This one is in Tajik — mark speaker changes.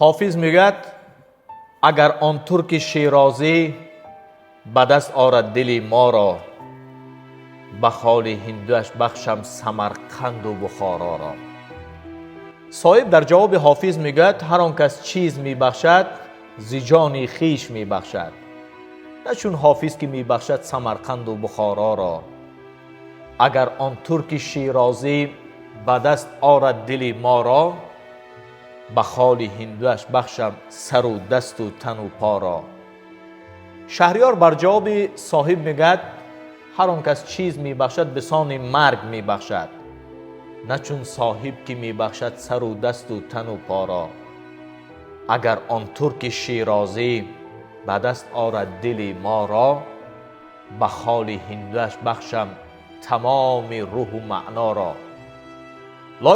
Speaker 1: Ҳофиз мегӯяд: агар он турки шерозӣ ба даст орад дили моро, ба холи ҳиндуаш бахшам Самарқанду Бухороро. Соҳиб дар ҷавоби Ҳофиз мегӯяд: ҳар он кас чиз мебахшад, зи ҷони хиш мебахшад, на чун Ҳофиз, ки мебахшад Самарқанду Бухороро. Агар он турки шерозӣ ба даст орад дили моро, ба холи ҳиндуаш бахшам сару дасту тану поро. Шаҳриёр бар ҷавоби соҳиб мегӯяд: ҳар он кас чиз мебахшад, бисони марг мебахшад, на чун соҳиб, ки мебахшад сару дасту тану поро. Агар он турки шерозӣ ба даст орад дили моро, ба холи ҳиндуаш бахшам тамоми рӯҳу маъноро.